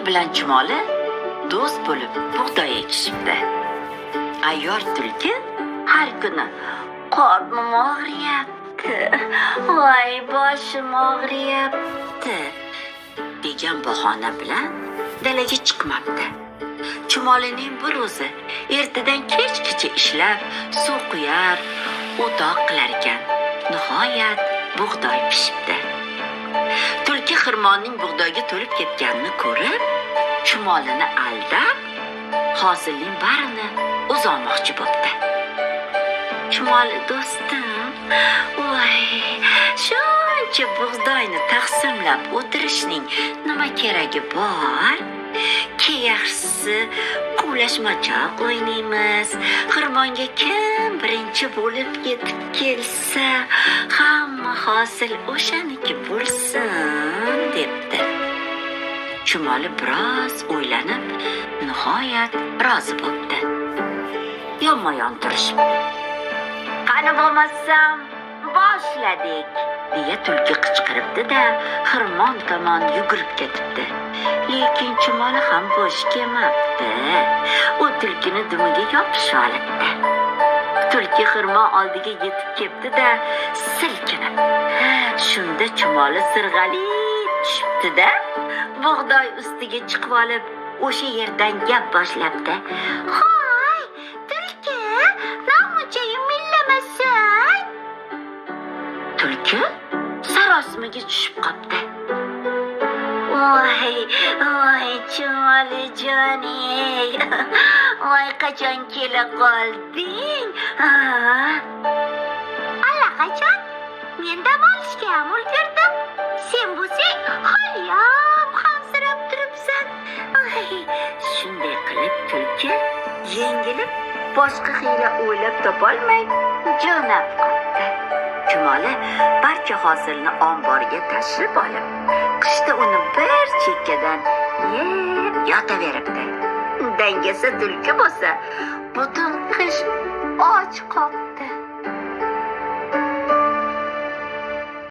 Bilan chumoli do'st bo'lib bug'doy ekishibdi. Ayyor tulki har kuni "Qornim og'riyapti, voy, boshim og'riyapti" degan bahona bilan dalaga chiqmabdi. Chumolining bir o'zi ertadan kechgacha ishlab, suv quyar, o'toq qilar ekan. Nihoyat bug'doy pishibdi. Tulki xirmonning bug'doyga to'lib ketganini ko'rib, chumolini aldab, hosilning barini o'zi olmoqchi bo'pti. "Chumoli do'stim, voy, shuncha bug'doyni taqsimlab o'tirishning nima keragi bor? Ke, yaxshisi quvlashmachoq o'ynaymiz. Xirmonga kim birinchi bo'lib yetib kelsa, hamma hosil o'shaniki bo'lsin", debdi. Chumoli biroz o'ylanib, nihoyat rozi bo'pti. Yonma yon turishibdi. "Qani bo'lmasam, boshladik", deya tulki qichqiribdi-da, xirmon tomon yugurib ketibdi. Lekin chumoli ham bo'sh kelmabdi. U tulkini dumiga yopishib olibdi. Tulki xirmon oldiga yetib kelibdi-da, silkinib. Shunda chumoli sirg'alib tushibdi-da, bug'doy ustiga chiqib olib, o'sha yerdan gap boshlabdi. "Hoy, tulki, namuncha imillamasang?" Tulki sarosimaga tushib qopti. "Voy, voy, chumolijon, ey. Voy, qachon kela qolding? Ha? Allaqachon. Men dam olishga ham ulgurdim. Sen bo'lsang, haliyam hansirab turibsan." Ay, shunday qilib tulki yengilib, boshqa hiyla o'ylab topolmay jo'nab qoldi. Chumoli barcha hosilni omborga tashib olib, qishda uni bir chekkadan yeb yotaveribdi. Dangasa tulki bo'lsa, butun qish och qoldi.